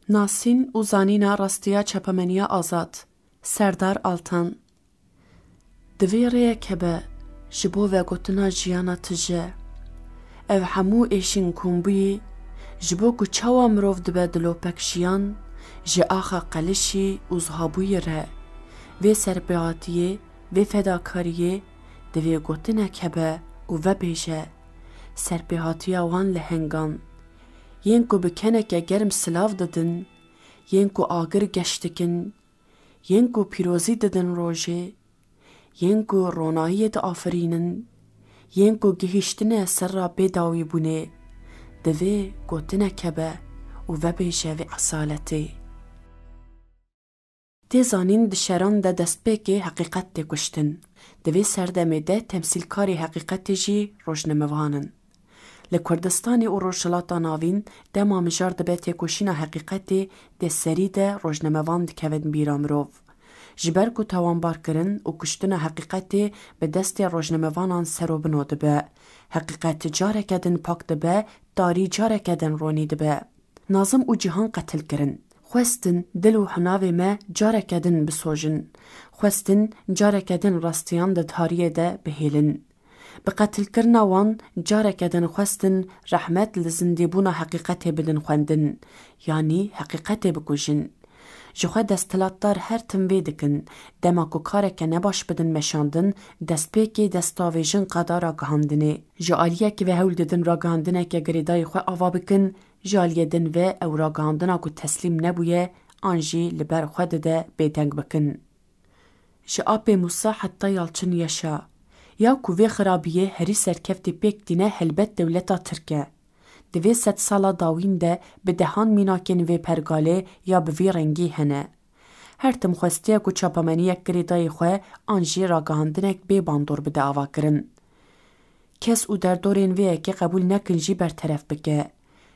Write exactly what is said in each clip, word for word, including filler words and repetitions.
Nasîn û zanîna rastiya çapemeniya azad. Serdar Altan. Divê rêyek hebe ji bo vegotina jiyana tije. Ev hemû êşîn kombûyî ji bo ku çawa mirov dibe dilopek jiyan, ji axa qelişî û zihabûyî re, vê serpêhatiyê, vê fedakariyê divê gotinek hebe û vebêje, serpêhatiya wan lehengan, yên ku bi keneke germ silav didin, yên ku agir geş dikin, yên ku pîrozî didin rojê, yên ku ronahiyê diafirînin, yên ku gihîştine serra bêdawîbûnê, divê gotinek hebe û vebêje vê esaletê. Tê zanîn di şeran de destpêkê heqîqet tê kuştin. Di vê serdemê de temsîlkarê heqîqetê jî rojnamevan in. Li Kurdistanê û Rojhilata Navîn dema mijar dibe têkoşîna heqîqetê, dê serî de rojnamevan dikevin bîra mirov. Ji ber ku tawanbarkirin û kuştina heqîqetê bi destê rojnamevanan serobino dibe, heqîqet careke din pak dibe, tarî careke din ronî dibe. Nazim û Cîhan qetil kirin. Xwestin dil û hinavê me careke din bisojin. Xwestin careke din rastiyan di tariyê de bihêlin. Bi qetilkirina wan careke din xwestin rehmet li zindîbûna heqîqetê bidin xwendin, yanî heqîqetê bikujin. Ji xwe desthilatdar her tim vê dikin, dema ku kareke nebaş bidin meşandin, destpêkê destavêjin qada ragihandinê. Ji aliyekî ve hewl didin ragihandineke girêdayî xwe ava bikin, ji aliyê din ve ew ragihandina ku teslîm nebûye an jî li ber xwe dide bêdeng bikin. Ji Apê Mûsa heta Yalçin Yaşa, ya ku vê xirabiyê herî serkeftî pêk tîne helbet dewleta Tirk e. Di vê sedsala dawîn de bi dehan mînakên vê pergalê ya bi vî rengî hene. Her tim xwestiye ku çapemeniyek girêdayî xwe an jî ragihandinek bê bandor bide avakirin. Kes û derdorên vê yekê qebûl nekin jî berteref bike.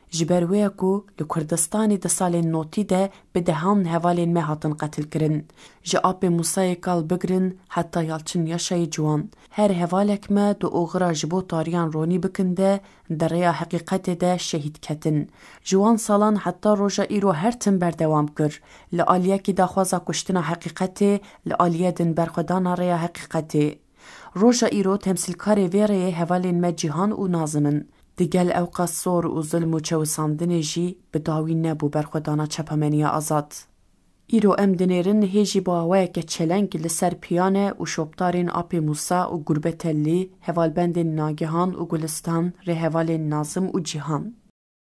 Ji ber wê ye ku li Kurdistanê di salên notî de bi dehan hevalên me hatin qetilkirin. Ji Apê Mûsayê kal bigirin heta Yalçin Yaşayê ciwan. Her hevalek me di oxira ji bo tariyan ronî bikin de di rêya heqîqetê de şehîd ketin. Ji wan salan heta roja îro her tim berdewam kir. Li aliyekî daxwaza kuştina heqîqetê, li aliyê din berxwedana rêya heqîqetê. Roja îro temsîlkarê vê rêyê hevalên me Cîhan û Nazim in. Digel ewqas zor û zilm û çewisandinê jî bi dawî nebû berxwedana çapemeniya azad. Îro em dinêrin hê jî bi awayeke çeleng li ser piyane û şopdarên Apê Mûsa û Gurbetellî, hevalbendên Nagihan û Gulistan, rêhevalên Nazim û Cîhan.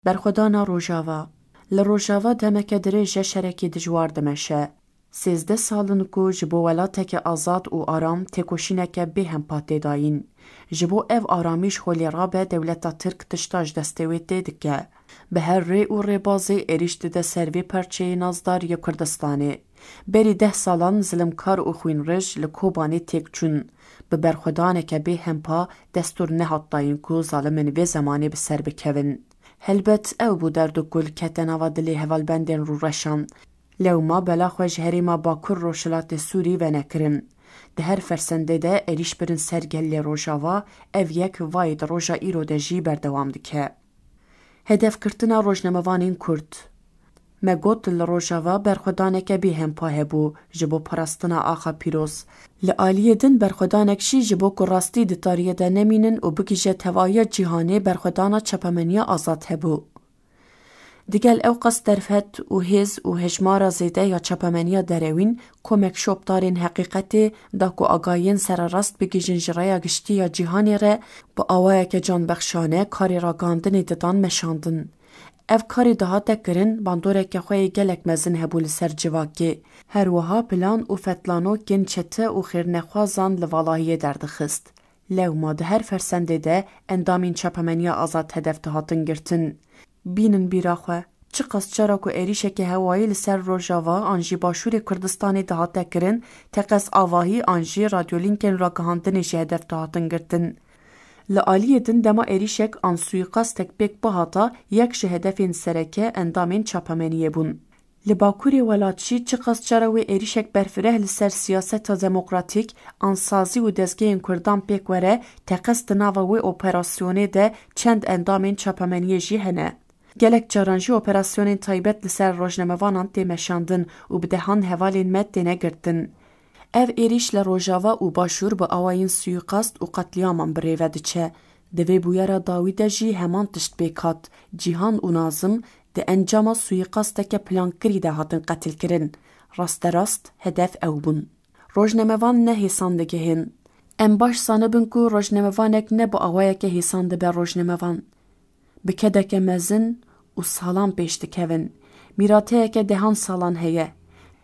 Berxwedana Rojava. Li Rojava demeke dirêj e şerekî dijwar dimeşe. Sêzdeh sal in ku ji bo welateke azad û aram têkoşîneke bêhempa tê dayîn. Ji bo ev aramîş holê rabe dewleta Tirk tişta ji destê wê tê dike. Bi her rê û rêbazê êrîş dide ser vê parçeyê nazdar yê Kurdistanê. Berî deh salan zilimkar û xwînrij li Kobanê têk çûn. Bi berxwedaneke bêhempa destûr nehat dayîn ku zalimên vê zemanê bi ser bikevin. Helbet ew bû derd û kul kete nava dilê hevalbendên rûreşan. Lewma bela xwe ji herêma Bakur Rojhilatê Sûrî venekirin. Di her fersendê de êrîş birin ser gelê Rojava, ev yek vayê di roja îro de jî berdewam dike. Hedefgirtina rojnamevanên Kurd. Me got li Rojava berxwedaneke bêhempa hebû ji bo parastina axa pîroz. Li aliyê din berxwedanek jî ji bo ku rastî di tariyê de nemînin û bigihîje tevahiya cîhanê berxwedana çapemeniya azad hebû. Digel ewqas derfet û hêz û hejmara zêde ya çapemeniya derewîn komek şopdarên heqîqetê da ku agahiyên sererast bigihîjin ji rêya giştî ya cîhanê re bi awayeke canbexşane karê ragihandinê didan meşandin. Ev karê dihate kirin, bandoreke xwe yê gelek mezin hebû li ser civakê. Her wiha plan û fetlanokên çete û xêrnexwazan li valahiyê derdixist. Lewma di her fersendê de endamên çapemeniya azad hedef dihatin girtin. Bînin bîra xwe, çiqas cara ku êrîşeke hewayî li ser Rojava an jî Başûrê Kurdistanê dihate kirin, teqez avahî an jî radyolînkên ragihandinê jî hedef dihatin girtin. Li aliyê din dema êrîşek an suîqastek pêk bihata, yek ji hedefên sereke endamên çapemeniyê bûn. Li Bakurê welat jî çiqas cara wê êrîşek berfireh li ser siyaseta demokratîk an sazî û dezgehên Kurdan pêk were, teqez di nava wê operasyonê de çend endamên çapemeniyê jî hene. Gelek caran jî operasyonên taybet li ser rojnamevanan tê meşandin û bi dehan hevalên me têne girtin. Ev êrîş li Rojava û Başûr bi awayên suîqast û qetlîaman bi rê ve diçe. Di vê bûyera dawî de jî heman tişt pêk hat. Cîhan û Nazim di encama suîqasteke plankirî de hatin qetilkirin. Rasterast hedef ew bûn. Rojnamevan ne hêsan digihên. Em baş zanibin ku rojnamevanek ne bi awayeke hêsan dibe rojnamevan. Bi kedeke mezin û salan pêş dikevin. Mîrateyeke dehan salan heye.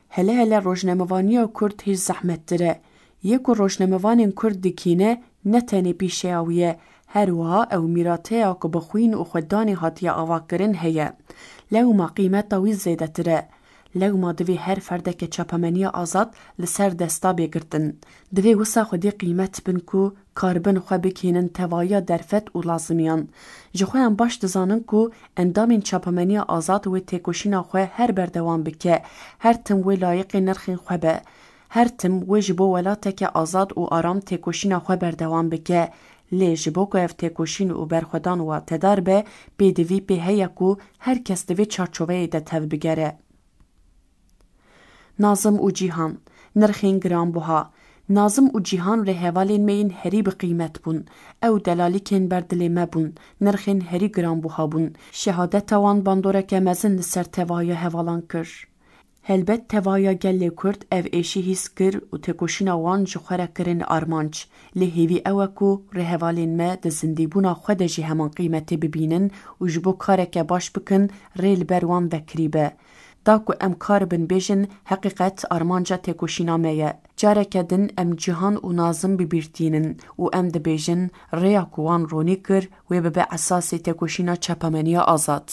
Hele hele rojnamevaniya Kurd hêj zehmettir e. Yê ku rojnamevanên Kurd dikîne, ne tenê pîşeya wî ye, her wiha ew mîrateya ku bi xwîn û xwedanê hatiye avakirin heye. Lewma qîmeta wî zêdetir e. Lewma divê her ferdeke çapemeniya azad li ser desta bê girtin. Divê wisa xwedî qîmet bin ku karibin xwe bigihînin tevahiya derfet û lazimiyan. Ji xwe em baş dizanin ku endamên çapemeniya azad wê têkoşîna xwe her berdewam bike, her tim wê layiqê nirxên xwe be. Her tim wê ji bo welateke azad û aram têkoşîna xwe berdewam bike. Lê ji bo ku ev têkoşîn û berxwedan watedar be, pêdivî pê heye ku her kes di vê çarçoveyê de tevbigere. Nazim û Cîhan, nirxên giranbuha. Nazim û Cîhan rêhevalên me yên herî bi qîmet bûn. Ew delalîkên ber dilê me bûn. Nirxên herî giranbuha bûn. Şehadeta wan bandoreke mezin li ser tevahiya hevalan kir. Helbet tevahiya gelê Kurd ev êşî hîs kir û têkoşîna wan ji xwe re kirin armanc. Lê hêvî ew e ku rêhevalên me di zindîbûna xwe de jî heman qîmetê bibînin û ji bo kareke baş bikin rê li ber wan vekirî be. Da ku em karibin bêjin, heqîqet armanca têkoşîna me ye. Careke din em Cîhan û Nazim bi bîr tînin û em dibêjin, rêya ku wan ronî kir, wê bibe esasê têkoşîna çapemeniya azad.